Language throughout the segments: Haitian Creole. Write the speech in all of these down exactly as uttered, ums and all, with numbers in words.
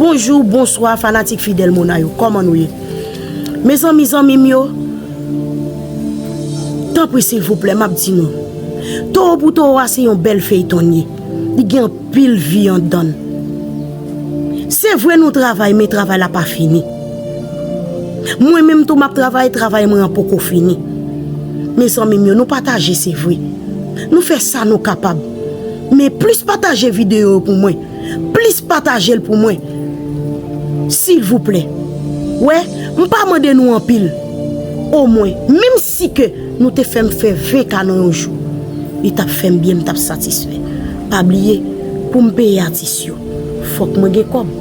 Bonjou, bonswa, fanatik fidèl Mona yo. Kòman nou ye? Mezanmi, zanmi m yo, tanpri, silvouplè, m ap di nou. Towo pou Towo a se yon bèl feyton l ye. Li gen anpil vi anndan l. Se vre nou travay, men travay la pa fini. Mwen menm tou, m ap travay, travay mwen an poko fini. Mezanmi m yo, nou pataje, se vre. Nou fè sa nou kapab. Men plis pataje videyo yo pou mwen. Plis pataje l pou mwen. Silvouplè. Wè, m pa mande nou anpil. Omwen, menm si ke nou te fè m fè ven K nan yon jou, li t ap fè m byen, m t ap satisfè. Pa bliye, pou m peye atis yo, fòk mwen gen kòb.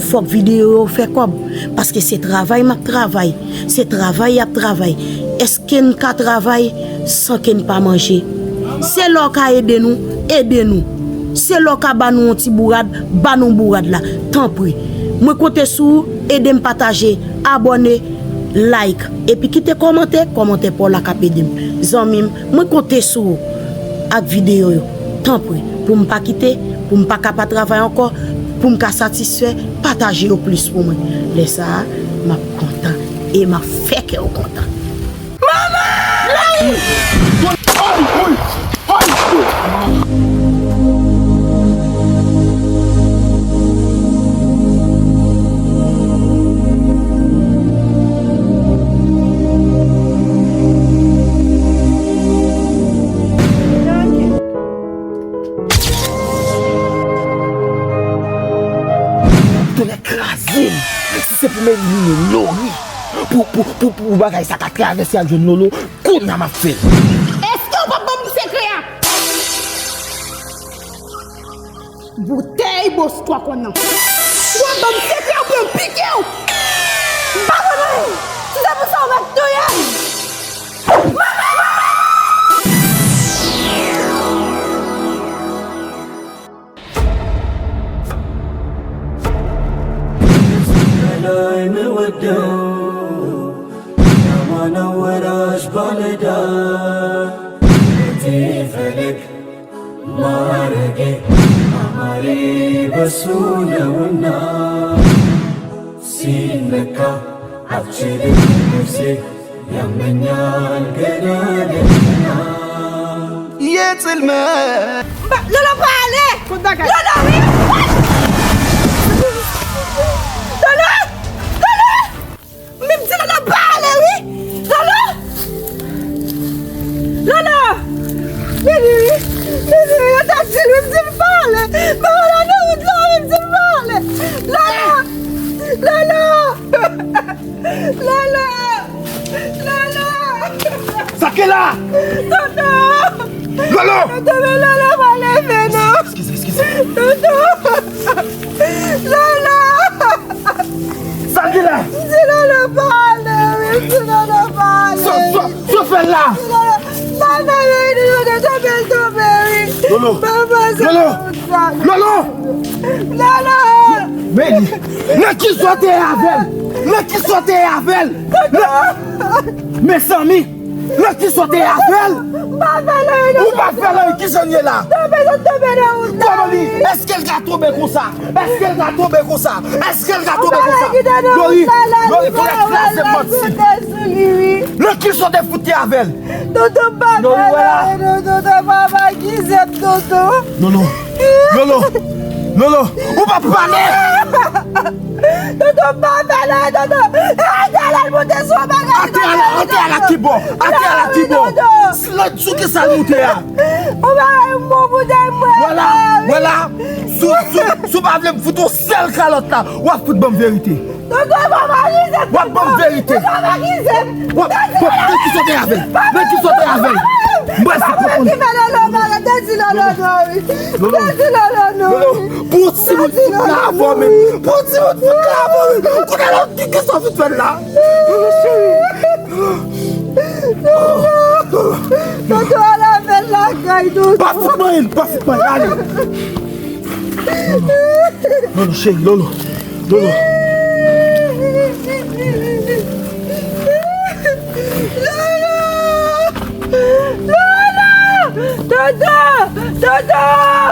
Fòk videyo yo fè kòb. Paske se travay m ap travay. Se travay y ap travay. Èske n ka travay san ke n pa manje? Se lè w ka ede nou, ede nou. Se lè w ka ba nou yon ti bourad, ba nou bourad la. Tanpri. Mwen konte sou ou, ede m pataje, abòne, like. Epi kite kòmantè, kòmantè pa w la k ap ede m. Zanmi m, mwen konte sou ou ak videyo yo. Tanpri, pou m pa kite, pou m pa ka pa travay ankò, pou m ka satisfè, pataje yo plis pou mwen. Lè sa a, m ap kontan e m ap fè kè w kontan. Manman! Ay! Ay! Ay! Tonnè kraze m! Si se pou m elimine Lori pou, pou, pou, pou bagay sa ka travèse al jwenn Lolo, kounye a m ap fè l. Èske w p ap ban m sekrè a? Boutèy Bosco a konn nan. W ap ban m sekrè oubyen m pike w. M pa konn anyen. Si se pou sa, w mèt touye m. Marege, amare basuna wuna. Sineka, achede muse, yamenyan gadadena. Yetilme. Lolo pa ale! Lolo, wi! Lolo! Lolo! M di Lolo pa ale wi! Lolo! Lolo! Vini wi! Vini wi! Yo te di l wi, m di l pa ale! Mwen la nan wout la wi, m di l pa ale! Lolo! Lolo! Lolo! Lolo! Sa ki la? Tonton! Lolo! Tonton, Lolo pa leve non! Eskize, eskize. Tonton! Lolo! Sa l gen la? M di Lolo pa ale wi, m di Lolo pa ale. Sa, sa, sa w fè la? M pa fè anyen, Lolo, tonbe l tonbe wi. Lolo! Lolo! Lolo! Lolo! Men li, nan ki sa w te ye avè l? Nan ki sa w te ye avè l? Mezanmi! Nan ki sa w te ye avè l? M pa fè l anyen, non. Ou pa fè l anyen, ki jan l ye la? Tonbe, sot tonbe nan wout la. Kòman li? Èske l ka tonbe konsa? Èske l ka tonbe konsa? Èske l ka tonbe konsa? Lori, Lori, fò l kraze manti. Nan ki sa w te fout ye avè l? Tonton, m pa fè l anyen, tonton, tonton, pa akize m, tonton. Lolo, Lolo, Lolo, ou p ap pale! Tonton, pa fè l anyen, tonton. Atè a la, l monte sou yon bagay. Atè a la, atè a la ki bò? Atè a la ki bò? Sou ki sa l monte a? Yon bagay mou bouda mwen. Wè la, wè la. Si w, si w, si w pa vle m fout yon sèl kalòt la, w ap fout ban m verite. Tonton, pa makize m, tonton. W ap ban m verite. Tonton, pa makize m. W ap, w ap, nan ki sa w te ye avè l? Nan ki sa w te ye avè l? Mwen se pa konn. Lolo, Lolo, non, wi. Lolo, Lolo, non, wi. Pou timoun fout la avè w menm. Pou timoun fout la avè w menm. Kounye a la, ki, ki sa w fout fè la? Lolo, cheri. Lolo. Tonton, al avè l lakay, tonton. Pa fout manyen l, pa fout manyen l, ale. Lolo, Lolo, cheri, Lolo, Lolo. Lolo! Lolo! Tonton! Tonton!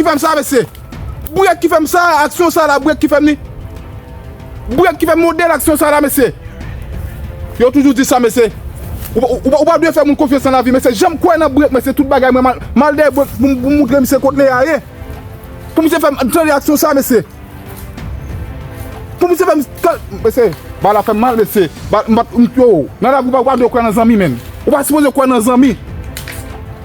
ki fè m sa, mesye. Brek ki fè m sa, aksyon sa la, brek ki fè m li. Brek ki fè m modèl aksyon sa la, mesye. Yo toujou di sa, mesye. Ou, ou, ou, ou pa dwe fè moun konfyans nan lavi, mesye. Janm kwè nan brek, mesye. Tout bagay, mwen, mal, mal dèyè brek pou, pou moutre misye kot Lea ye. Pou misye fè m tande aksyon sa, mesye. Pou misye fè m, mesye, bagay la fè m mal, mesye. Ba, m pa, m, yo, nan lavi, ou pa, ou pa dwe kwè nan zanmi, menm. Ou pa sipoze kwè nan zanmi.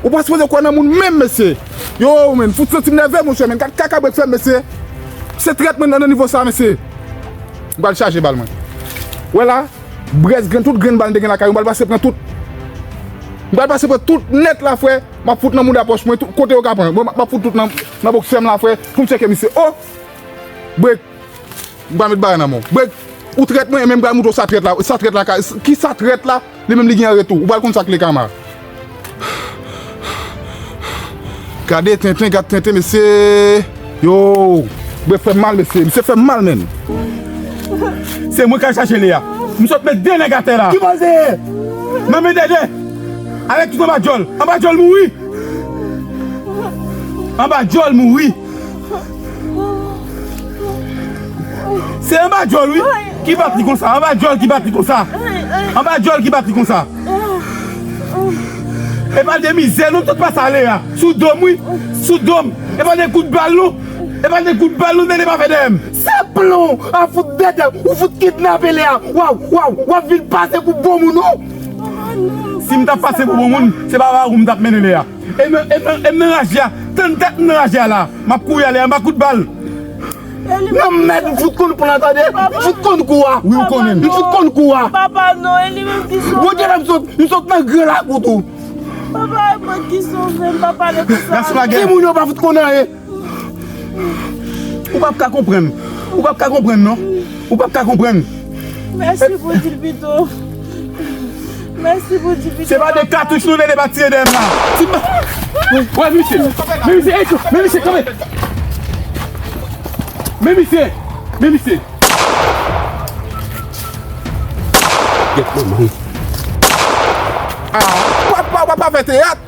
Ou pa sipoze kwè nan moun menm, mesye. Yo, menm, fout santi m nève, monchè, menm. Gad kaka brek fè m, mesye. Se trèt, mwen, nan, nan nivo sa, mesye. M pral chaje bal, mwen. Wè la, brèk grenn, tout grenn bal m te gen lakay, m pral pase pran tout. M pral pase pran tout nèt la, frè. M ap fout nan mouda pòch mwen, tout kote yo ka pran. Mwen, m ap fout tout nan, nan boksè m la, frè, pou m tcheke misye. O! Brek. M pa met bagay nan men w. Brek, ou trèt mwen, men m pral moutre w sa trèt la. Sa trèt la ka, ki sa trèt la, li menm li gen an retou. Ou pral konn sa k le kama. Gade tenten, gad tenten, mesye. Yo, brek fè m mal, mesye. Misye fè m mal, menm. Se mwen k al chache Lea. M sot met de nèg atè la. Ki bò l te ye? Nan men Dèdè. Avèk tout anba djòl. Anba djòl mouri. Anba djòl mouri. Se anba djòl, wi, ki bat li konsa. Anba djòl ki bat li konsa. Anba djòl ki bat li konsa. E pa de mizè, non, tout pase ale a. Sou do m, wi. Sou do m. E pa de kout bal, non. E pa de kout bal, non, men li pa fè dèyè m. Se plon a fout dèdè. Ou fout kidnape Lea. Waw, waw, w ap vin pase pou bon moun, ou. Si m t ap pase pou bon moun, se pa ba ou m t ap mennen Lea. E m nan, e m nan, e m nan raje a. Tann tèt m nan raje a la. M ap kouri ale anba kout bal. Nan mèd, m fout konn pran, tande? M fout konn kou a. Wi, ou konnen. M fout konn kou a. Papa, non, e li menm ki sove. Bondye fè m sot, m sot nan gran lakou tou. Papa, e mwen ki sove m, papa, ale konsa. Timoun yo pa fout konn anyen. Ou p ap ka konprann. Ou p ap ka konprann, non. Ou p ap ka konprann. Mèsi pou di l pito. Mèsi pou di pito. Se pa de katouch nou vle pa tire dèyè m la. Ti ba. Wè, misye. Men misye, men misye, kanpe. Men misye. Men misye. Gèt manman. Ah, pa, pa, pa, pa fè teyat.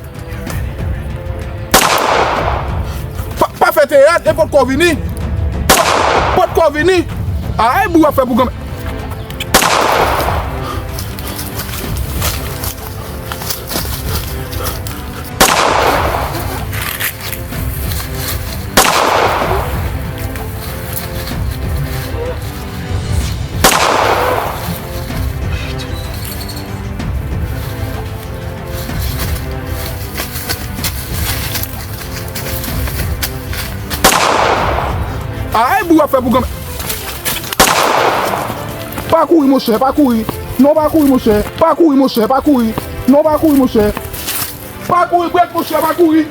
Pa, pa fè teyat, e potko vini. Pot, potko vini. Ay, bri w ap fè pou granmè. Ay, bri w ap fè pou granmè. Pa kouri, monchè, pa kouri. Non, pa kouri, monchè. Pa kouri, monchè, pa kouri. Non, pa kouri, monchè. Pa kouri, brèk, monchè, pa kouri.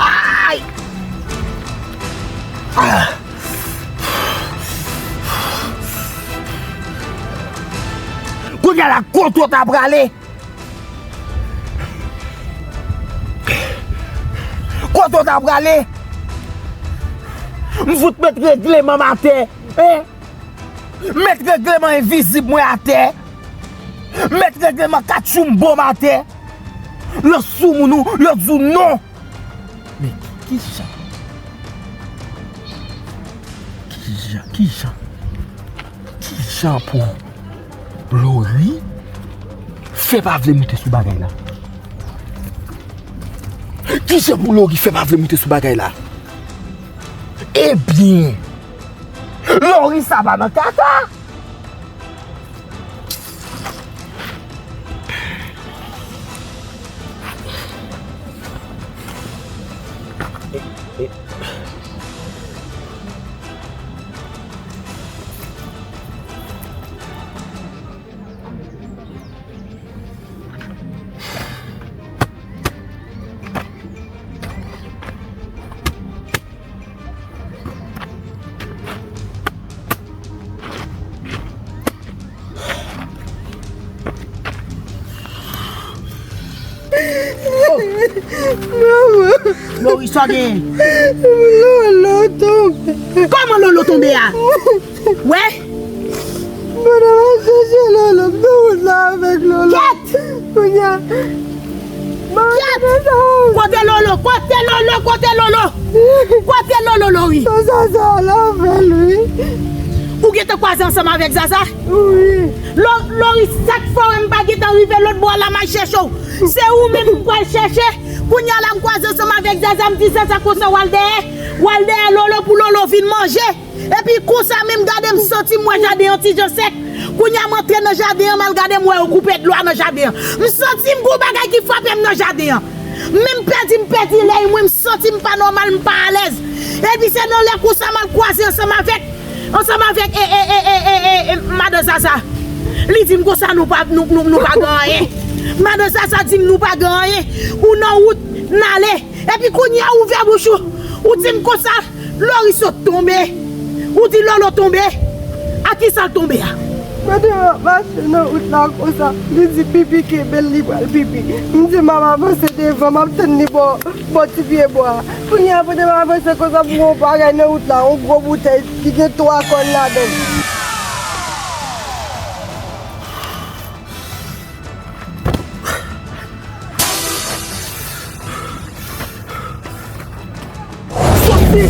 Ay! Ah! Gala, kote w ta prale? Kote w ta prale? M fout met regleman m atè, en? Met regleman envizib mwen atè. Met regleman katchoumbo m atè. Lè w soumoun ou, yo di w non. Men ki, ki jan? Ki jan, ki jan, ki jan pou Lori fè pa vle moute sou bagay la? Ki jan pou Lori fè pa vle moute sou bagay la? Ebyen, Lori sa pa nan kaka. Manman. Lori, sa w genyen? Lolo tonbe. Kòman Lolo tonbe a? Wè. Pandan m ap chèche Lolo, m nan wout la avèk Lolo. Kèt! Kounye a. Kèt! Kote Lolo? Kote Lolo? Kote Lolo? Kote Lolo, Lori? Sa Zaza al avè l, wi. Ou gentan kwaze ansanm avèk Zaza? Wi. Lo-, Lori, sa k fè w m pa gentan rive lòt bò a la, m al chèche w? Se ou menm m pral chèche. Kounye a la, m kwaze ansanm avèk Zaza, m di Zaza konsa, w al dèyè, w al dèyè Lolo pou Lolo vin manje. Epi konsa menm, gade, m santi m wè jaden an ti jan sèk. Kounye a m antre nan jaden an, m al gade, m wè yo koupe dlo a nan jaden an. M santi m gon bagay ki frape m nan jaden an. Men m pèdi, m pèdi lèy mwen, m santi m pa nòmal, m pa alèz. Epi se nan lè konsa m al kwaze ansanm avèk, ansanm avèk, e, e, madan Zaza. Li di m konsa nou pa, nou, nou, nou pa gen anyen. Madan Zaza di m nou pa gen anyen. Ou nan wout, n ale. Epi kounye a ou ouvè bouch ou, ou di m konsa, Lori sot tonbe. Ou di Lolo tonbe. A kisa l tonbe a? Pandan m ap mache nan wout la konsa, li di pipi kenbe l, li pral pipi. M di m ap avanse devan, m ap tann li bò, bò ti pye bwa a. Kounye a pandan m ap avanse konsa, m wè yon bagay nan wout la, yon gwo boutèy ki gen twa kòn ladan l. Soti!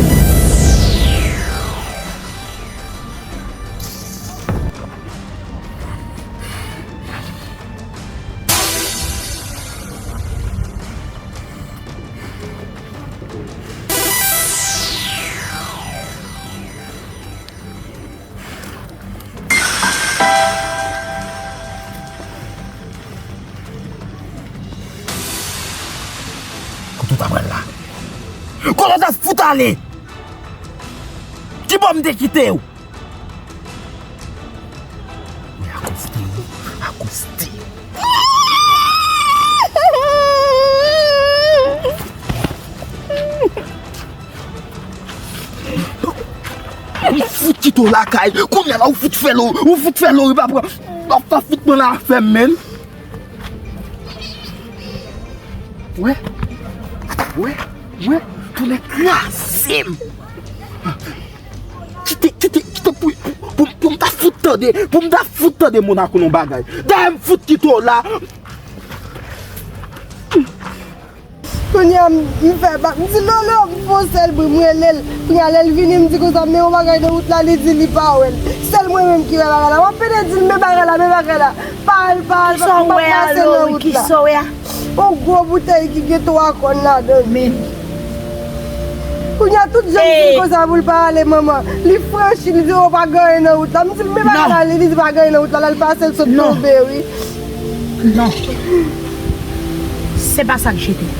Kote w ta pral la? Kote w ta fout ale? Ki bò m te kite w? Men akoz de ou, akoz de ou. Ou fout kite w lakay. Kounye a la, ou fout fè Lo-, ou fout fè Lori pa pran. Ou pa fout pran afè m, menn. Wè. Wè. Wè. Tounen kraze m. Kite, kite, kite pou, pou, pou, pou m ta fout tande, pou m ta fout tande Monaco nan bagay. Dayè m fout kite w la. Kounye a m, m fè bak, m di Lolo, m fè yon sèl bri, m rele l. Kounye a lè l vini, m di konsa, men yon bagay nan wout la, li di li pa wè l. Sèl mwen menm ki wè bagay la. M ap pede di l, men bagay la, men bagay la. Pa al, pa al, pa, m ap pase nan wout la. Yon gwo boutèy ki gen twa kòn ladan l. Men. Kounye a tout jan m di l konsa pou l pa ale, manman. Li franchi, li di, "O, pa gen anyen nan wout la." M di l, "Men bagay la, li di pa gen anyen nan wout la, l al pase, l sot tonbe, wi." Non. Se pa sa k jete l.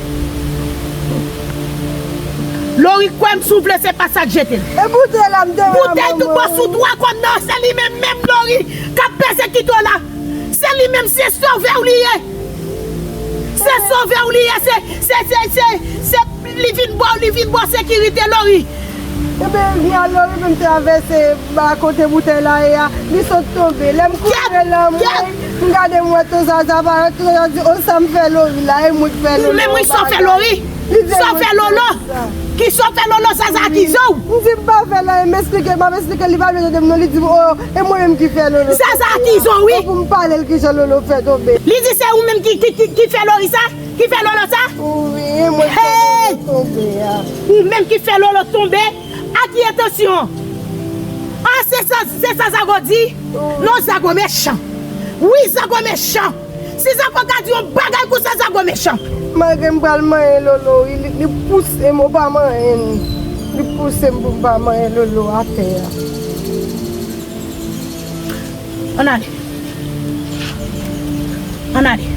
Lori, kwè m si w vle, se pa sa k jete l. E boutèy la, m te wè, manman. Boutèy tout bon sou twa kòn nan, se li menm, menm Lori, k ap pèsekite w la. Se li menm, se sovè w li ye. Se sovè w li ye, se, se, se, se, se, li vin ba w, li vin ba w sekirite, Lori. Ebyen, Lori menm travèse ba kote boutèy la ye a, li sot tonbe. Lè m kouri rele anmwey, m gade m wè ton Zaza parèt, ton Zaza di, o sa m fè Lori la, e mwen k fè Lolo. Ou menm wi, sa w fè Lori? Sa w fè Lolo? Ki sa w fè Lolo, Zaza akize w? M di m pa fè l anyen, m esplike, m ap esplike, li pa vle tande m non, li di m, o, e mwen menm ki fè Lolo. Zaza akize w wi. Pou m pale l kijan Lolo fè tonbe. Li di se ou menm ki, ki, ki, ki fè Lori sa? Ki fè Lolo sa? Wi, e mwen k fè Lolo tonbe a. Ou menm ki fè Lolo tonbe? Ak ki entansyon? A, se sa, se sa Zago di? Non, Zago mechan. Wi, Zago mechan. Si Zago ka di yon bagay konsa, Zago mechan. Malgre m pral manyen Lolo, wi, li, li pouse m, ou pa manyen m. Li pouse m pou m pa manyen Lolo atè a. Ann ale. Ann ale.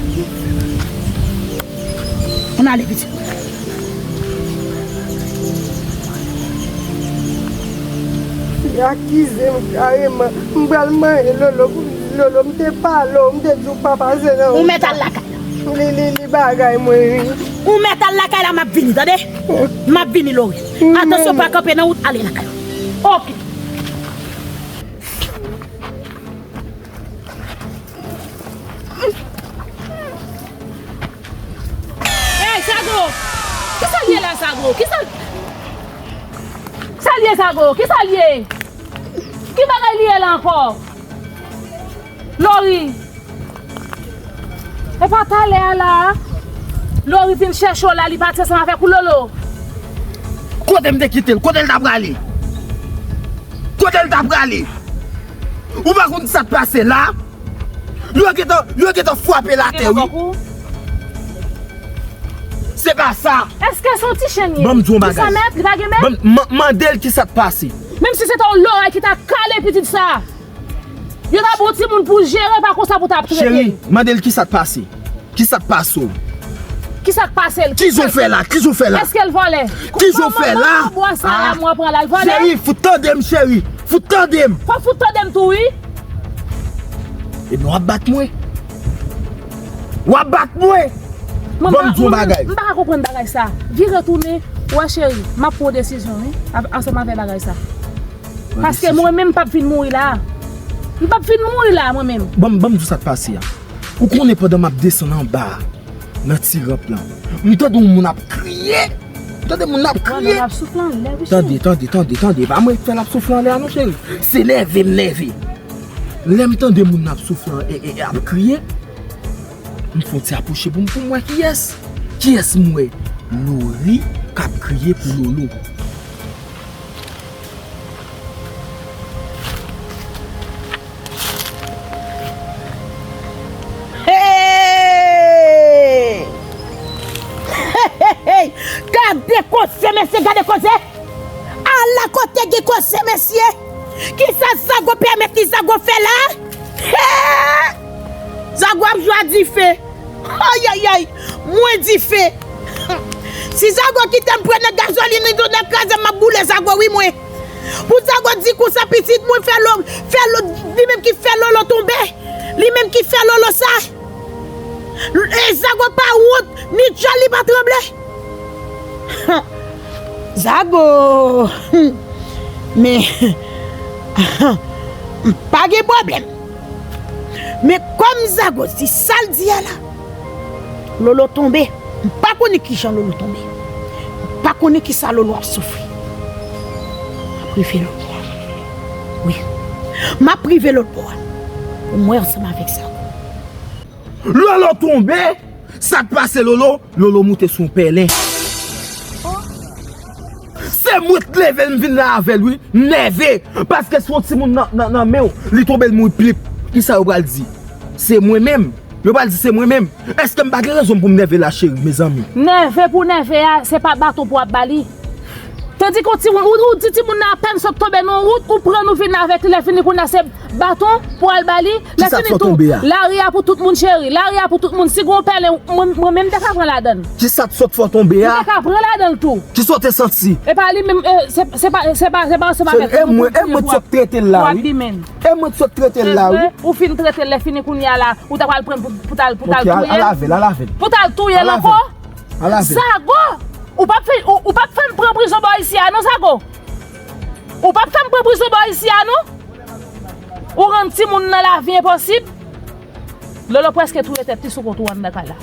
Ann ale, pitit. Li akize m kareman. M pral manyen Lolo. Lolo, m te pale w, m te di w pa pase nan wout la. Ou mèt al lakay la. Li, li, li bagay mwen, wi. Ou mèt al lakay la, m ap vini, tande? M ap vini, Lori. Atansyon, pa kanpe nan wout, ale lakay ou. Oke. Ey, Zago! Kisa l ye la, Zago? Kisa l, sa l ye, Zago? Kisa l ye? Ki bagay li ye la ankò? Lori! E pa talè a la, Lori vin chèche w la, li pati ansanm avèk ou, Lolo. Kote m te kite l? Kote l ta prale? Kote l ta prale? Ou pa konn sa k pase la? Yo gentan, yo gentan frape l atè, wi. Se pa sa. Èske se yon ti chen li ye? Ban m di w yon bagay. Li san mèt, li pa gen mèt? Ban m, man-, mande l kisa k pase. Menm si se te yon loray ki ta kale pitit sa. Yo ta ba w timoun pou jere, pa konsa pou ta ap trete l. Cheri, mande l kisa k pase. Kisa k pase w? Kisa k pase l? Kijan w fè la? Kijan w fè la? Èske l vòlè? Kijan w fè la? Kòman nan bwa sa la, mwen pran l al vòlè? Cheri, fout tande m, cheri. Fout tande m. Fò fout tande m tou, wi. Ebyen, w ap bat mwen. W ap bat mwen. Ban m di w yon bagay. M pa ka konprann bagay sa. Vire tounen, wè cheri, m ap pran yon desizyon, wi, ansanm avè bagay sa. Paske mwen menm m p ap vin mouri la. M p ap vin mouri la, mwen menm. Ban m, ban m di w sa k pase a. Ou konnen pandan m ap desann anba a, nan ti ranp lan, m tande yon moun ap kriye. M tande moun ap kriye. Tande, tande, tande, tande. E pa mwen k fè l ap soufle anlè a non, cheri. Se nève m nève. Lè m tande moun ap soufle, e, e, e ap kriye, m fè yon ti apwoche pou m, pou m wè kiyès. Kiyès m wè? Lori k ap kriye pou Lolo. Hey! Hey, hey, hey! Gade koze, mesye, gade koze! Ala kote gen koze, mesye! Kisa Zago pèmèt li Zago fè la? Hey! Zago ap jwe a dife! Ayayay, mwen dife. Si Zago kite m pran nan gazolin, li tou nan kraze m, m ap boule Zago, wi, mwen. Pou Zago di konsa, pitit mwen fè lo, fè lo, li menm ki fè Lolo tonbe. Li menm ki fè Lolo sa. E Zago pa wont, ni djòl li pa tranble. Zago. Men, pa gen pwoblèm. Men kòm Zago di sa l di a la, Lolo tonbe. M pa konnen kijan Lolo tonbe. M pa konnen kisa Lolo ap soufri. M ap rive lòt bò a. Wi. M ap rive lòt bò a. Pou mwen ansanm avèk Zago. Lolo tonbe? Sa k pase Lolo? Lolo moute sou yon pèlen. Se mwen k leve l, m vin la avè l, wi. M nève. Paske se yon timoun nan, nan, nan men w, li tonbe, l mouri plip. Kisa yo pral di? Se mwen menm. Yo pral di se mwen menm. Èske m pa gen rezon pou m nève la, cheri, mezanmi? Nève pou nève a, se pa baton pou w ap ba li. Tandike w timoun, ou, ou di timoun nan apèn sot tonbe nan wout, ou pran l, ou vin avèk li, lè fini kounye a se baton pou al ba li. Lè fini tou, lari a pou tout moun, cheri. Lari a pou tout moun. Si gen yon pèlen, mwen, mwen menm m te ka pran ladan l. Kisa k sot fè w tonbe a? M te ka pran ladan l tou. Kisa w te santi? E pa li menm, e, se, se pa, se pa, se pa ansanm avèk li pou, pou, pou w ap, pou w ap di men. E mwen k sot trete l la, wi. E mwen k sot trete l la, wi. Ou fin trete l, lè fini kounye a la, ou ta pral pran l pou, pou t al, pou t al touye l. Ok, al avè l, al avè l. Pou t al touye l ankò? Al avè l. Zago! Ou p ap fè, ou, ou p ap fè m pran prizon bò isi a non, Zago. Ou p ap fè m pran prizon bò isi a, non. Ou rann timoun nan lavi enposib. Lolo prèske touye tèt li sou kontwa anndan kay la.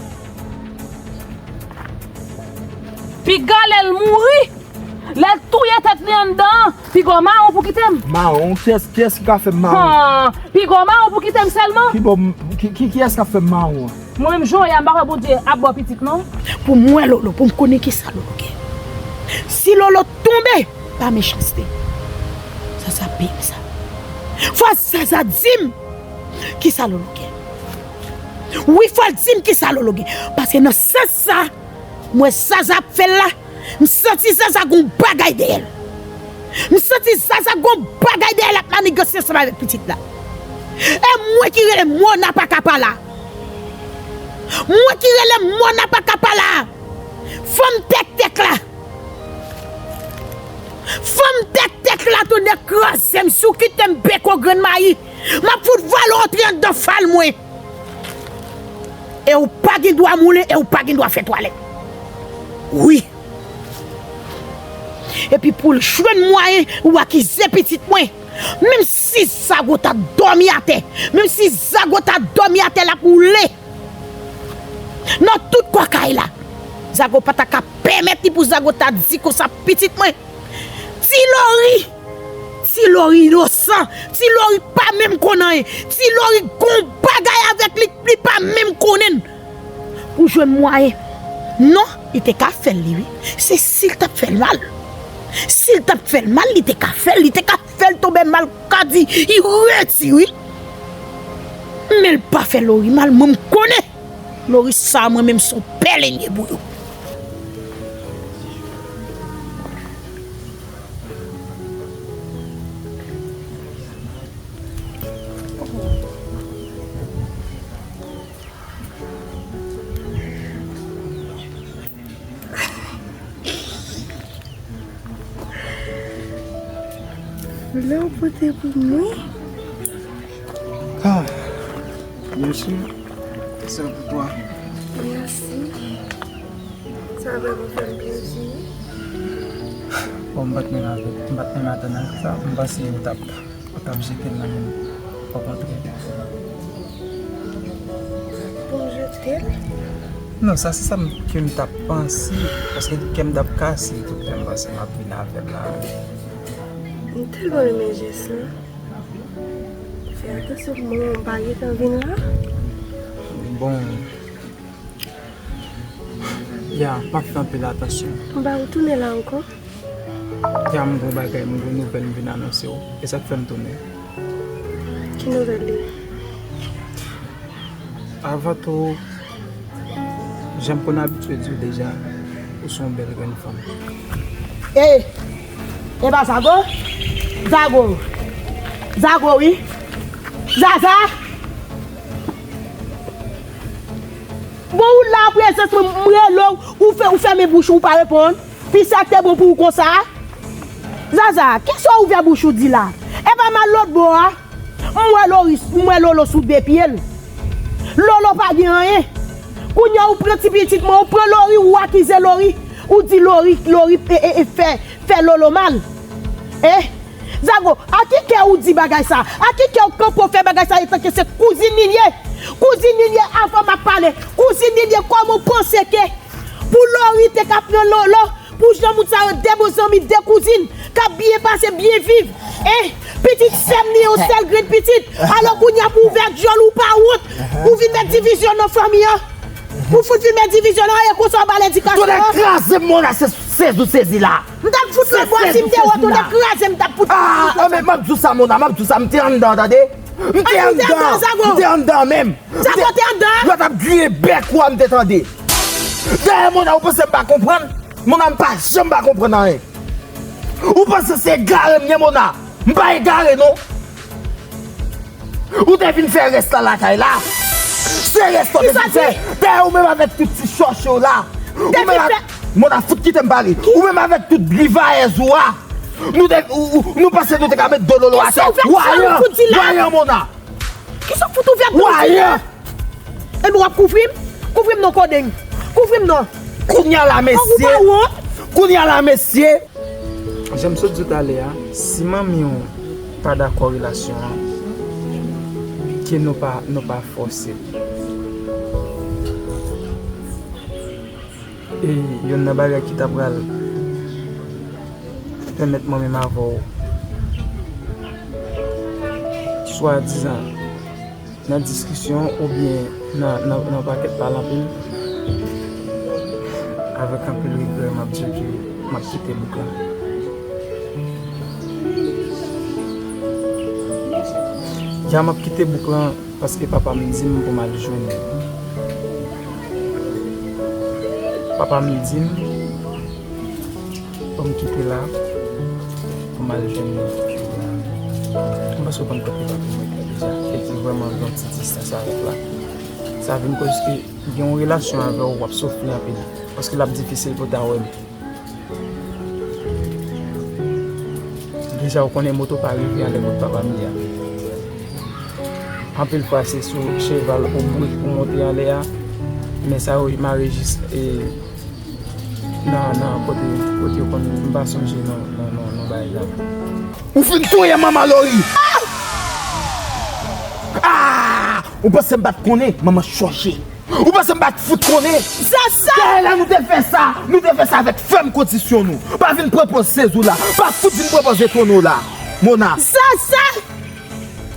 Piga lè l mouri, lè l touye tèt li anndan an, piga w mawon pou kite m. Mawon? Kiyès, kiyès ki ka fè m mawon? Han, piga w mawon pou kite m sèlman. Ki bò m, ki, ki, kiyès k ap fè m mawon an? Mwen menm Joya, m pa kwè Bondye ap ba w pitit non. Pou m wè Lolo, pou m konnen kisa Lolo gen. Si Lolo tonbe, pa mechanste. Zaza peye m sa. Fò Zaza di m kisa Lolo gen. Wi, fò l di m kisa Lolo gen. Paske nan sans sa, m wè Zaza ap fè l la, m santi Zaza gon bagay dèyè l. M santi Zaza gon bagay dèyè l ap manigans ansanm avèk pitit la. E mwen ki rele Mona Pakapala. Mwen ki rele Mona Pakapala. Fanm tèktèk la. Fanm tèktèk la, tonnè kraze m, si w kite m beko grenn mayi, m ap fout vale w antre anndan fal mwen. E ou pa gen dwa moulen, e ou pa gen dwa fè twalèt. Wi. Epi pou l jwenn mwayen ou akize pitit mwen, menm si Zago ta dòmi atè, menm si Zago ta dòmi atè, l ap woule nan tout kò kay la. Zago pa ta ka pèmèt li pou Zago ta di konsa pitit mwen. Ti Lori, Ti Lori inosan, Ti Lori pa menm konn anyen, Ti Lori gon bagay avèk li, li pa menm konnen l. Pou jwenn mwayen. Non, li te ka fè l li wi. Se si l t ap fè l mal. Si l t ap fè l mal, li te ka fè l, li te ka fè l tonbe mal, ka di, li redi wi. Men l pa fè Lori mal, mwen m konnen. Lori sa mwen menm se yon pèlenye pou yo. Lè w pote pou mwen. Ah, mèsi. Sa pou twa. Mèsi. Sa vrèman fè m plezi. Bon, m pa t menm avèk, m pa t menm atann ak sa. M panse ou t ap, ou t ap jete l nan men m. Okontrè. Pou m jete l? Non, sa se sa m, ke m t ap panse. Paske kè m t ap kase tout lè m panse m ap vin avè l la. M tèlman renmen jès lan. Fè atansyon pou mwen, m pa gentan vin la. Bon. Ya, m ap fè anpil atansyon. M pa retounen la ankò. Ya, m gon bagay, m gon nouvèl m vin anonse w. E sa k fè m tounen. Ki nouvèl li? Avan tou, jan m konn abitye di w deja, ou se yon bèl grenn fanm. E, e pa Zago? Zago. Zago, wi. Zaza! Bon, ou la an prezans mwen, m rele w, ou fè, ou fèmen bouch ou, ou pa reponn. Pi sa k te bon pou ou konsa? Zaza, kisa w ouvè bouch ou di la? E pa m al lòt bò a? M wè Loris, m wè Lolo sou de pye l. Lolo pa gen anyen. Kounye a ou pran ti pitit mwen, ou pran Lori, ou akize Lori. Ou di Lori, Lori e, e, e fè, fè Lolo mal. E? Zago, a ki kè ou di bagay sa? A ki kè ou kanpe w fè bagay sa etanke se kouzin li l ye? Kouzin li l ye avan m ap pale. Kouzin li l ye, kòman w panse ke pou Lori te ka pran Lolo, pou jan moun sa yo de bon zanmi, de kouzin, k ap byen pase, byen viv? E, pitit sè m li, yon sèl grenn pitit. Alò kounye a pou ouvè dyòl ou pa wont, ou vin met divizyon nan fanmi an. Ou fout vin met divizyon nan, e konsa w ba l edikasyon an? Tonnè kraze m, Mona, se sezi ou sezi la. M t ap fout lòt bò si m te wè w, tonnè kraze m t ap fout. Ah, ah, men m ap di w sa, Mona, m ap di w sa, m te anndan, tande? M te anndan, m te anndan menm. Zago te anndan? Lòt ap griyen bèk ou a, m te tande. Dayè, Mona, ou panse m pa konprann? Mona, m pa janm pa konprann anyen. Ou panse se egare m ye, Mona? M pa egare, non. Ou te vin fè rès la lakay la. Se rès la ou te vin fè. Dayè ou menm avèk tout ti chòche w la. Ou menm avèk, Mona, fout kite m pale. Ou menm avèk tout livayèz ou a. Nou te, ou, ou, nou panse nou te ka met do Lolo atè. Wayan, wayan, Mona. Kisa w fout ouvè bouch ou? Wayan. Epi w ap kouvri m? Kouvri m non, kodeng. Kouvri m non. Kounye a la, mesye. Kounye a la, mesye. Jan m sot di w talè a, si manmi w pa dakò relasyon an, ke nou pa, nou pa fòse l. E youn nan bagay ki ta pral pèmèt mwen menm avè w, swadizan, nan diskisyon oubyen nan, nan, nan pakèt pale anpil, avèk anpil regrè, m ap di w ke m ap kite bouk la. Ya m ap kite bouk lan paske papa m di m pou m al jwenn li. Papa m di m pou m kite la, pou m al jwenn li. M panse w konn kote papa m rete deja. E ki vrèman gen yon ti distans avèk la. Sa vin koz ke gen yon relasyon avè w, w ap soufri anpil. Paske l ap difisil pou w ta wè m. Deja, w konnen moto pa rive anlè kot papa m ye a. Anpil fwa, se sou cheval obwik pou monte anlè a. Men sa yo mare jis, e, nan, nan kote, kote yo konn, m pa sonje non, non, non, non bagay la. Ou fin touye manman Lori! Ah! Ou panse m pa t konnen? Manman chòche. Ou panse m pa t fout konnen? Sasa! Dèyè la nou te fè sa, nou te fè sa avèk fèm kondisyon nou. Pa vin pran pòz sezou la, pa fout vin pran pòz etone w la. Mona. Sasa!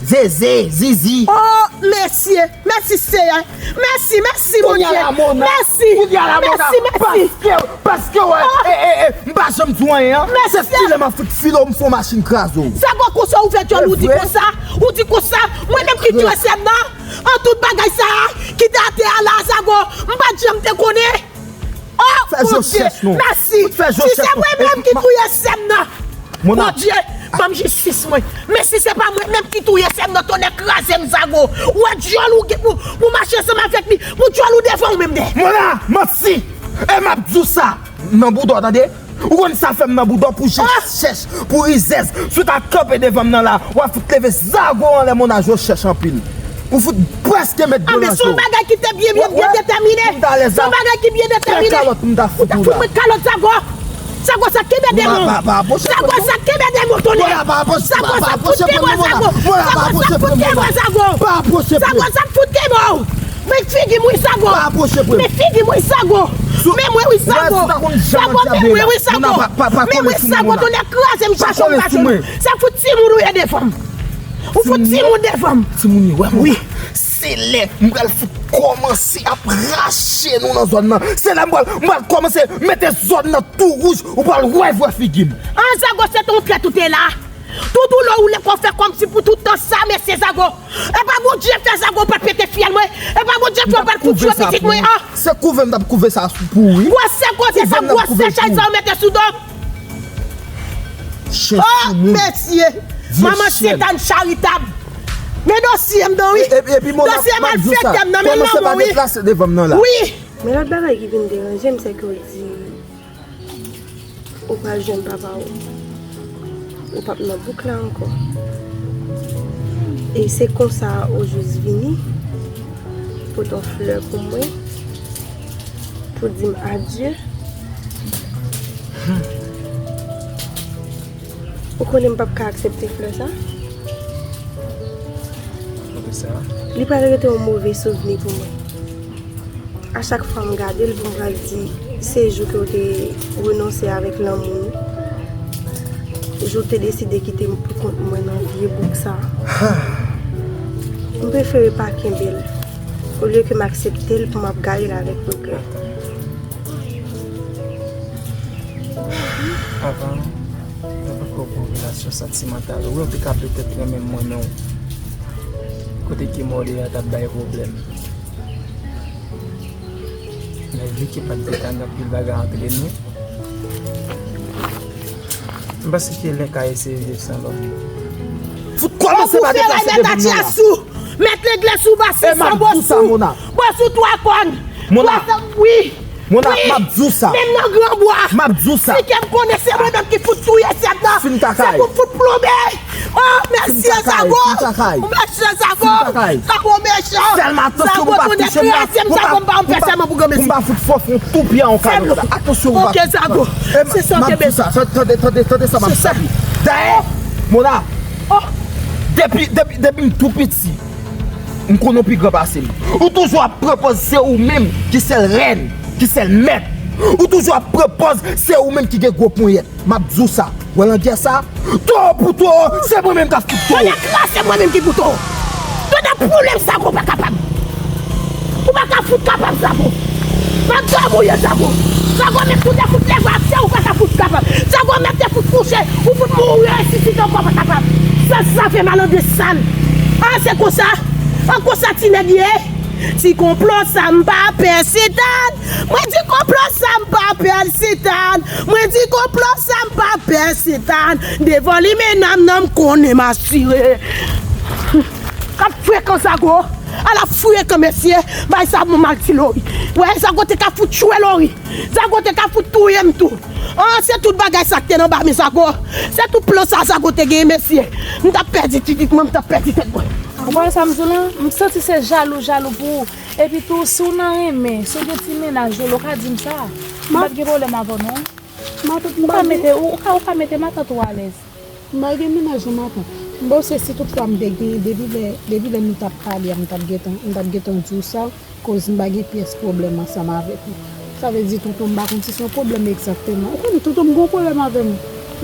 Zeze, zizi. Oh, mesye, mèsi Seyè. Mèsi, mèsi, Bondye. Kounye a la, Mona. Mèsi. Kounye a la, Mona. Mèsi, mèsi. Paske, paske, wè, e, e, e, m pa janm di w anyen, an. Mèsi. Se filè m ap fout filè w, m fè yon machin kraze w. Sa gwo konsa ou fè djòl ou di konsa, ou di konsa, mwen menm ki touye sè m nan, an tout bagay sa a, ki te atè a la, Zago, m pa t janm te konnen. Oh, Bondye, mèsi. Si se mwen menm ki touye sè m nan, Bondye, ban m jistis mwen. Men si se pa mwen menm ki touye sè m nan, tonnè kraze m, Zago. Ou wè djòl ou ki pou, pou mache ansanm avèk li, pou djòl ou devan ou menm dèyè. Mona, manti. E m ap di w sa nan bouda w, tande? Ou konn sa fè m nan bouda w pou je chèch, pou rizèz. Si w ta kanpe devan m nan la, w ap fout leve zago anlè, Mona, je chèch anpil. Ou fout prèske met de nan je w. Se yon bagay ki te byen, byen, byen detèmine. Se yon bagay ki byen detèmine. Ou ta fout mwen kalòt, Zago. Zago, sa kenbe de men w. Zago, sa kenbe de men w, tonnè. Zago, sa fout de men w, Zago. Zago, sa fout de men w, Zago. Zago, sa fout de men w. Men figi m wi, Zago. Men figi m wi, Zago. Men mwen wi, Zago. Zago, men mwen wi, Zago. Men mwen, Zago, tonnè kraze m, chache m pa jwenn ou. Sa fout timoun ou ye devan m. Ou fout timoun devan m. Timoun yo, wè mwen. Wi. Se lè m pral fout kòmanse ap rache nou nan zòn nan. Se lè m pral, m pral kòmanse mete zòn nan tou wouj. Ou pral wè vrè figi m. An, Zago, se te yon trèt ou te la. Tout doulè ou lè kò fè kòmsi pou tout tan sa, mesye Zago. E pa Bondye fè Zago pa pete fyèl mwen. E pa Bondye fè w pral fout tchwe pitit mwen, an. Se kouve m t ap kouve sa pou ou, wi. Gwosè koze sa, gwosè chay sa ou mete sou do m. Oh, mesye! Manman Sentàn charitab! Men dosye m nan, wi. Dosye malfektè m nan men lanmou, wi. Wi. Men lòt bagay ki vin deranje m, se ke w di ou pral jwenn papa w. Ou p ap nan bouk la ankò. E se konsa ou jis vini, pote yon flè pou mwen, pou di m adye. Ou konnen m p ap ka aksepte flè sa? Poukisa? Li pral rete yon move souvni pou mwen. A chak fwa m gade l, pou m pral di, se jou ke w te renonse avèk lanmou nou. Jou w te deside kite m pou kont mwen nan vye bouk sa. M prefere pa kenbe l, olye ke m aksepte l pou m ap gade l avèk regrè. Avan, nou poko gen yon relasyon santimantal. Wi, ou te ka petèt renmen m, mwen, men kote ke mwen ye a t ap bay pwoblèm. Men vi ki pa t gen anpil bagay antre nou. M panse ke lè ka eseye viv san lòm. Fout kòmanse pa deplase devan m nan la. Mèt legle sou basis san bosou. Bosou twa kòn. Mona. Wi. Mona, wi, m ap di w sa. Menm nan Granbwa. M ap di w sa. Si ke m konnen se mwen menm ki fout touye sèt nan. Fin kakay. Se pou m fout plonbe. Oh, mesye Zago. Fin kakay. Mesye Zago. Fin kakay. Zago mechan. Sèl m atansyon pou pa touche m la. Pou m pa, pou m pa fout fè fon tou pye an kanal la. Atansyon pou pa. Ok, Zago. Se sa ke m. Tande, tande, tande sa m ap di. Dayè, Mona, depi, depi, depi m tou piti, m konnen w pi gran pase m. Ou toujou ap pran pòz se ou menm ki sèl rèn, ki sèl mèt. Ou toujou ap pran pòz se ou menm ki gen gwo ponyèt. M ap di w sa. Wè landyè sa, towo pou towo, se mwen menm k ap fout towo. Tande kras, se mwen menm ki pou towo. Tande pwoblèm sa, ou pa kapab. Ou pa ka fout kapab, Zago. M ap di w, mouye, Zago. Zago, menm si w te fout leve ap fè, ou pa ka fout kapab. Zago, menm te fout kouche, ou fout mouri, resisite, ou pa kapab. Sa, sa fè mal an de sal. Ah, se konsa? Ah, konsa ti nèg ye? Ti konplo sa m pa pè Setan. Mwen di konplo sa m pa pè Setan. Mwen di konplo sa m pa pè Setan. Devan limena m nan m konnen m asire. K ap frekan Zago. Ala frekan mesye. Bay sa bon mal ti Lori. Wè Zago te ka fout tchwe Lori. Zago te ka fout touye m tou. Ah, se tout bagay sa k te nan ba men Zago. Se tout plan sa Zago te genyen mesye. M t ap pèdi pitit mwen, m t ap pèdi tèt mwen. Ou pa wè sa m di w lan? M santi se jalou, jalou pou ou. Epi tou, si w nan renmen, si w gen ti mennaj, Lolo, w ka di m sa. M pa t gen pwoblèm avè w non. Matant, m pa gen. Ou ka mete, ou, ou ka, ou ka mete matant ou alèz. M pa gen mennaj non, matant. M panse si tout fwa m te gen, depi lè, depi lè nou t ap pale a, m t ap gentan, m t ap gentan di w sa, koz m pa gen pyès pwoblèm ansanm avèk ou. Sa vle di, tonton, m pa konn si se yon pwoblèm egzakteman. Ou konnen, tonton m gen yon pwoblèm avè m.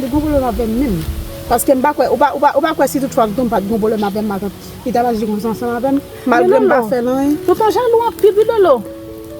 Li gen yon pwoblèm avè m menm. Paske m pa kwè, ou pa, ou pa, ou pa kwè si tout fwa tonton m pa t gen yon pwoblèm avè m, matant, li t ap aji konsa ansanm avè m, malgre m pa fè l anyen. Tonton jalou anpil wi, Lolo.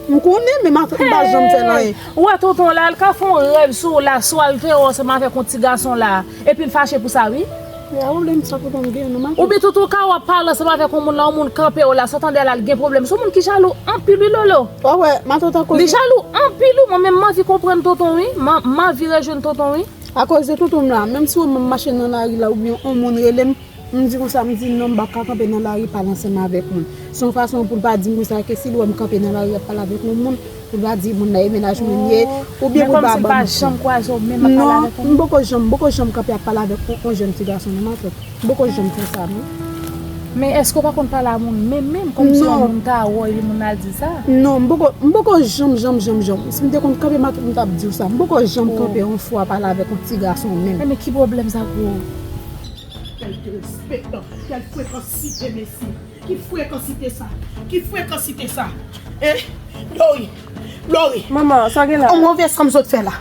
M konnen, men matant m pa janm fè l anyen. Ou wè tonton la, l ka fè yon rèv sou ou la, swa l te wè w ansanm avèk yon ti gason la, epi l fache pou sa wi. E a pwoblèm sa tonton m gen non, matant. Oubyen tonton ka w ap pale ansanm avèk yon moun la, yon moun kanpe w la, sa w tande a la, l gen pwoblèm. Se yon moun ki jalou anpil wi, Lolo. Ou wè, matant, akoz li jalou anpil wi, mwen menm m anvi konprann tonton wi, m, m anvi rejwenn tonton wi. Akoz de tonton m la, menm si w wè m ap mache nan lari la oubyen yon moun rele m, m di konsa, m di non, m pa ka kanpe nan lari pale ansanm avèk moun. Se yon fason pou l pa di m konsa ke si l wè m kanpe nan lari ap pale avèk yon moun, pou l pa di moun nan e mennaj mwen l ye, oubyen pou l pa ban m. Men kòmsi l pa janm kwaze w menm ap pale avèk yon moun? Non, m poko janm, m poko janm kanpe ap pale avèk yon, yon jèn ti gason non, matant. M poko janm fè sa non. Men èske w pa konn pale a moun menm menm, kòmsi yon moun ta wè w epi moun nan al di sa? Non, m poko, m poko janm, janm, janm, janm. Si m te konn kanpe, matant, m t ap di w sa. M poko janm kanpe yon fwa pale avèk yon ti gason menm. Enben ki pwoblèm sa pou ou? Kèl derespektan, kèl frekansite mesye. Ki frekansite sa? Ki frekansite sa? Eh, Lori, Lori. Manman, sa gen la? Yon move sa m sot fè la.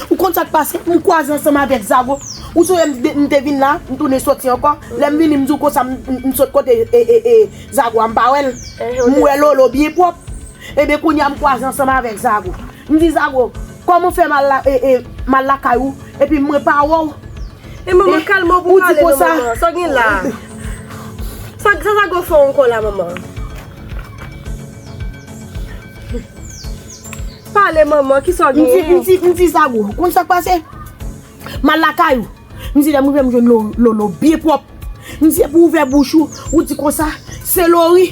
Ou konn sa k pase? M kwaze ansanm avèk Zago. Ou sonje m te, m te vin la, m tounen soti ankò. Lè m vini, m di w konsa, m, m, m sot kote, e, e, e, Zago a, m pa wè l. M wè Lolo byen pwòp. Ebyen, kounye a, m kwaze ansanm avèk Zago. M di Zago, kòman w fè m al la, e, e, m al lakay ou, epi mwen pa wè w? E manman, kalme w pou pale non, manman. Sa w gen la? Sa, sa Zago fè w ankò la, manman? Pale, manman, kisa w genyen? M di, m di, m di Zago, ou konn sa k pase? M al lakay ou. M di lè m rive m jwenn Lo-, Lolo byen pwòp. M di epi w ouvè bouch ou, ou di konsa, se Lori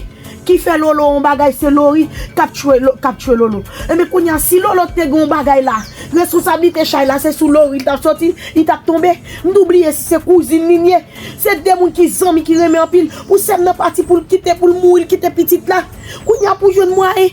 ki fè Lolo yon bagay, se Lori k ap tchwe Lo-, k ap tchwe Lolo. Enben kounye a, si Lolo te gen yon bagay la, responsablite chay la se sou Lori li t ap soti, li t ap tonbe. M tou bliye si se kouzin li ye. Se de moun ki zanmi, ki renmen anpil. Pou sè m nan pati pou l kite, pou l mouri, l kite pitit la. Kounye a pou jwenn mwayen.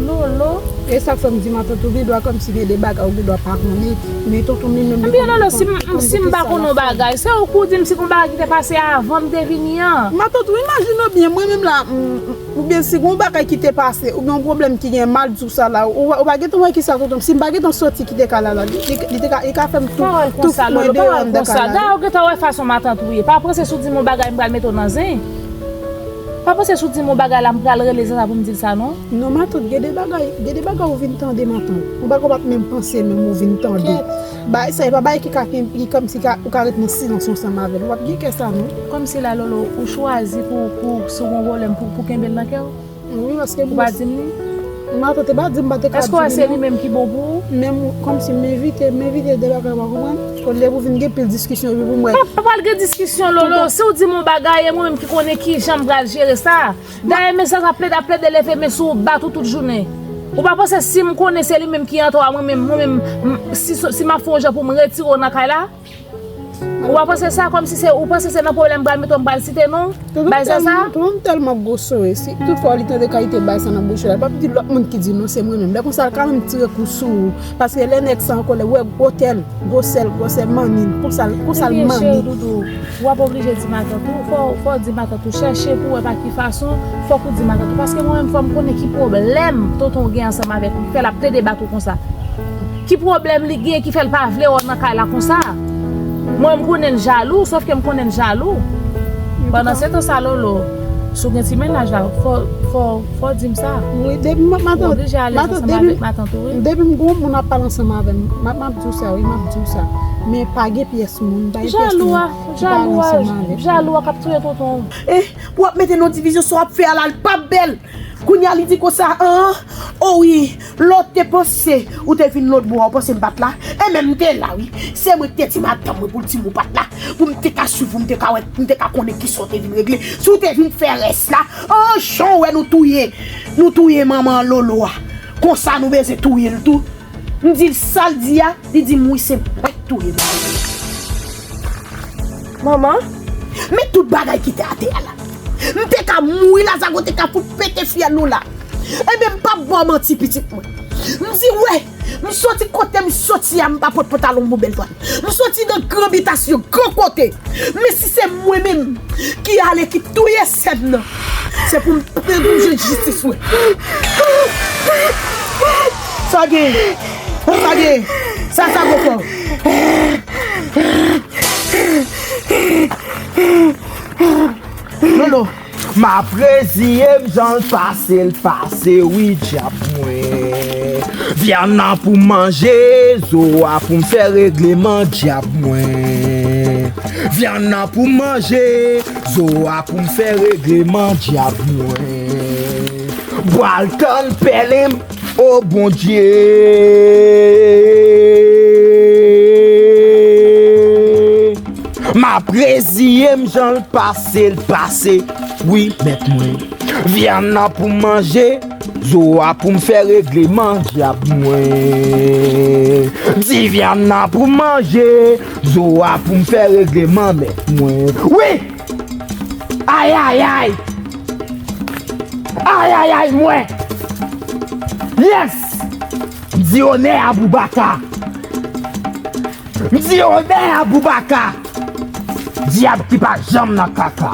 Lolo. E sa k fè m di matant ou gen dwa kòmsi gen de bagay ou gen dwa pa konnen. Men tonton m li menm li konn, li konn, li konn tout sa l ap fè. Ebyen Lolo, si m, si m pa konnen yon bagay, se ou k pou di m si gon bagay ki te pase avan m te vini an. Matant ou imajine w byen, mwen menm la, m, m, oubyen si gon bagay ki te pase, oubyen yon pwoblèm ki gen mal di w sa la, ou, ou pa gentan wè kisa tonton m, si m pa gentan soti kite kay la la, li, li, li te ka, li ka fè m tou, tou fout mwen deyò anndan kay la wi. Dayè ou gentan wè fason matant ou ye. Pa panse si w di m yon bagay m pral mete w nan zen. Pa panse si w di m yon bagay la m pral rele Zaza pou m di l sa non. Non matant, gen de bagay, gen de bagay ou vin tande matant. Ou bagay ou pa t menm panse menm ou vin tande. Bagay sa e pa bagay ki ka, ki kòmsi ka, ou ka ret nan silans ansanm avè l. Ou p ap gen kè sa non. Kòmsi la Lolo, ou chwazi pou, pou si w gen yon pwoblèm pou, pou kenbe l nan kè w? Wi, paske m pa di m li. Matant te pa di m pa te ka di li non. Èske w wè se li menm ki bon pou ou? Menm kòmsi m evite, m evite de bagay ou pa konprann. Olye pou vin gen pil diskisyon epi pou m wè. Pa, pa pral gen diskisyon Lolo. Si w di m yon bagay, e mwen menm ki konnen kijan m pral jere sa. Dayè men Zaza ap plede, ap plede leve men sou ou, bat ou tout jounen. Ou pa panse si m konnen se li menm ki antre a, mwen menm, mwen menm, m- si, si m ap fè yon jan pou m retire w nan kay la? Ou pa panse sa, kòmsi se, ou panse se nan pwoblèm m pral mete w, m pral site non? Bay sa sa? Tonton m tèlman gwosore, si tout fwa li tande kalite bay sa nan bouch ou la, li p ap di lòt moun ki di non, se mwen menm. Lè konsa, l ka menm tire kou sou ou. Paske lè nèg sa an kòlè, wè gwo tèl, gwo sèl, gwosè mannin, konsa l, konsa l mannin. Ebyen, cheri doudou, w ap oblije di matant ou, fò, fò w di matant ou, chèche pou w wè pa ki fason, fòk ou di matant ou. Paske mwen menm, fò m konnen ki pwoblèm tonton w gen ansanm avèk ou, ki fè l ap plede bat ou konsa. Ki pwoblèm li gen ki fè l pa vle wè w nan kay la konsa? Mwen, m konnen l jalou, sòf ke m konnen l jalou. Pandan se tan sa, Lolo, si w gen ti mennaj la, fò, fò, fò w di m sa. Wi, depi m, matant, oblije alèz ansanm avèk matant ou, wi. Depi m gen yon moun ap pale ansanm avè m, m ap, m ap di w sa, wi, m ap di w sa. Men pa gen pyès moun, pa gen pyès moun ki pale ansanm avèk ou. Jalou a, jalou a k ap touye tonton. Eh, pou w ap mete nan divizyon, sa w ap fè a la, l p ap bèl. Kounye a li di konsa, an, o wi, lè w te panse ou te vin lòt bò a, ou panse m pa t la? E men m te la, wi. Se mwen ki te di madanm mwen pou l di m ou pa t la, pou m te ka swiv ou, m te ka wè, m te ka konnen kisa w te vin regle. Si w te vin fè rès la, an, jan w wè nou touye, nou touye manman Lolo a. Konsa nou bezwen touye l tou. M di l sa l di a, li di m wi se mwen k touye manman. Manman? Men tout bagay ki te atè a la. M te ka mouri la, zago te ka fout pete fyèl nou la. Ebyen, m p ap ba w manti, pitit mwen. M di, wè, m soti kote m soti a, m pa pot pantalon m pou bèl dwat. M soti nan gran bitasyon, gran kote. Men si se mwen menm ki ale, ki touye sè m nan, se pou m, pou m jwenn jistis mwen. Sa gen? Sa gen? Sa, sa go fò. Lolo. M ap reziye m jan l pase, l pase, wi, dyab mwen. Vyann nan pou m manje, zo a pou m fè regleman, dyab mwen. Vyann nan pou m manje, zo a pou m fè regleman, dyab mwen. Pral tann pèlen m, o Bondye. M ap reziye m jan l pase, l pase, wi, mèt mwen. Vyann nan pou m manje, zo a pou m fè regleman, dyab mwen. Di vyann nan pou m manje, zo a pou m fè regleman, mèt mwen. Wi! Ayayay! Ayayay, mwen! Yes! M di onè a Boubaka! M di onè a Boubaka! Dyab ki pa janm nan kaka!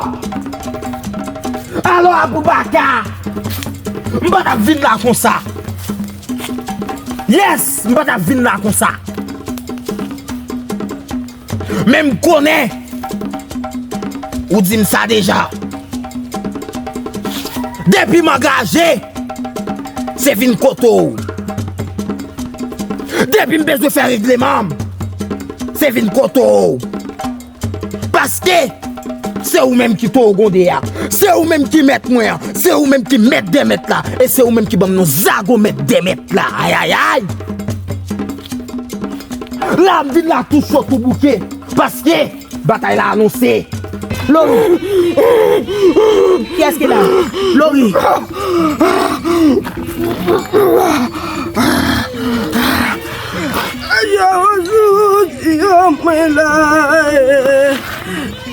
Alò, Aboubaka, m pa t ap vin la konsa. Yes, m pa t ap vin la konsa. Men m konnen ou di m sa deja. Depi m angaje, se vin kote w. Depi m bezwen fè regleman m, se vin kote w. Paske se ou menm ki towo gonde a. Se ou menm ki mèt mwen an. Se ou menm ki mèt dè mèt la. E se ou menm ki ban m non zago mèt dè mèt la. Ayayay! La m vin la tou cho tou bouke. Paske batay la anonse. Lori. Kiyès ki la? Lori. Yo mwen la, eh.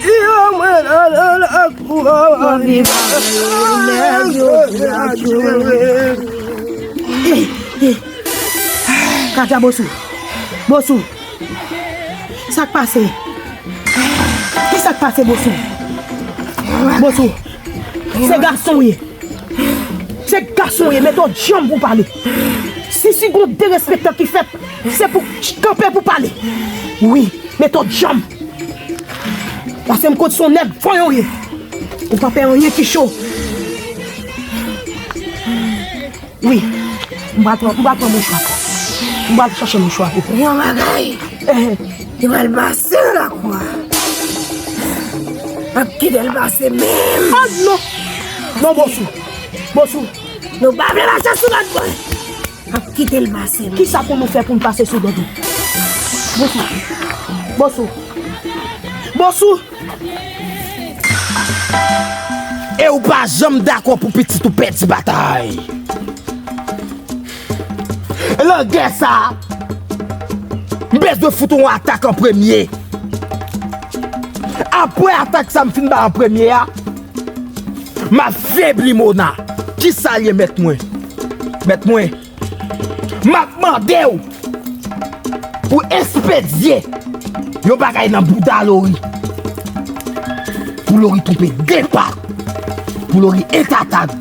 Yo mwen la, la, la, kou a. Eh, eh. Katia, Bosou. Bosou. Sa k pase? Kisa k pase, Bosou? Bosou, se gason w ye. Se gason w ye, mete w djanm pou w pale. Si, si gon derespektan ki fèt, se pou kanpe pou pale. Wi, mete w djanm. Paske m konn se yon nèg fanyan w ye. Ou pa pè anyen ki cho. Wi, m pral pran, m pral pran mouchwa pou ou. M pral chache mouchwa pou ou. Yon bagay. Eh. Li pral pase nan lakou a. M ap kite l pase menm. Ah, non. Non, Bosou. Bosou. Nou pa vle mache sou lòt bò. M ap kite l pase menm. Kisa pou nou fè pou n pase sou dòt ou? Bosou. Bosou. Bosou. E ou pa janm dakò pou pitit ou pèdi batay. Nan gè sa a, m bezwen fout yon atak an premye. Apre atak sa m fin bay an premye a, m ap febli Mona. Kisa l ye, mèt mwen? Mèt mwen, m ap mande w pou w ekspedye yon bagay nan bouda Lori. Pou Lori twonpe de pa. Pou Lori entatad.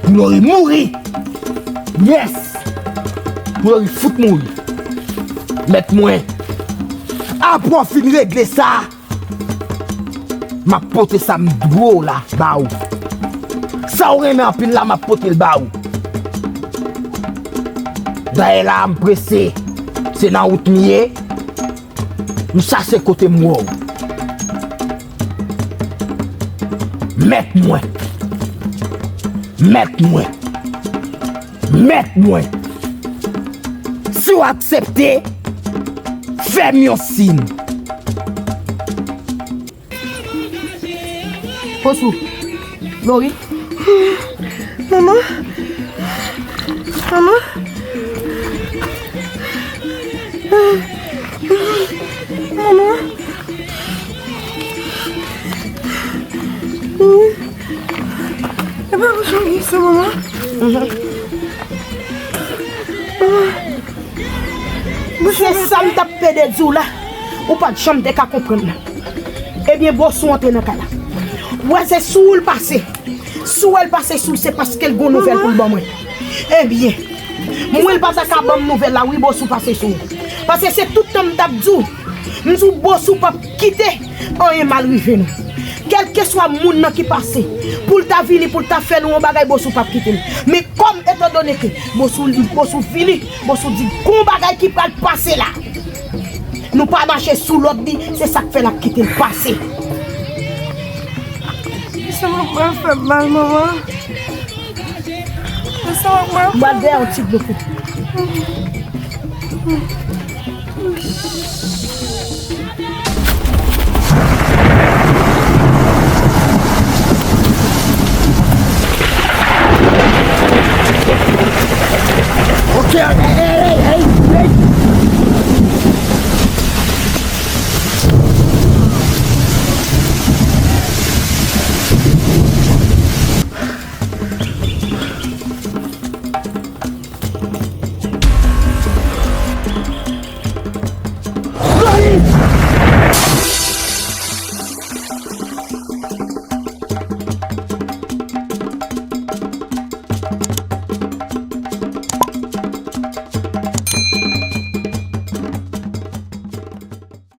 Pou Lori mouri. Yes. Pou Lori fout mouri. Mèt mwen, apre w fin regle sa, m ap pote sa m dwe w la ba ou. Sa w renmen anpil la, m ap pote l ba ou. Dayè la, m prese. Se nan wout m ye. M chache kote m wè w. Mèt mwen. Mèt mwen. Mèt mwen. Si w aksepte, fè m yon siy. Bosou. Lori. Manman. Manman. Manman. E pa pou change sa, manman. Se sa m t ap pede di w la. Ou pa t janm te ka konprann nan. Ebyen, Bosou antre nan kay la. Ou wè se sou l pase. Si w wè l pase sou l, se paske l gon nouvèl pou l ban mwen. Ebyen, mwen l pa ta ka ban m nouvèl la, wi, Bosou pase sou ou. Paske se tout tan m t ap di w, m di w Bosou p ap kite anyen mal rive nou. Kèlkeswa moun nan ki pase, pou l ta vini, pou l ta fè nou yon bagay, Bosou p ap kite l. Men kòm, etandone ke Bosou, Bosou vini, Bosou di, gon bagay ki pral pase la. Nou pa mache sou lòd li, se sa k fè l ap kite l pase. Sa mwen pral fè mal, manman. Sa mwen pral fè mal. M pral dèyè yon ti gwo kou. Ok,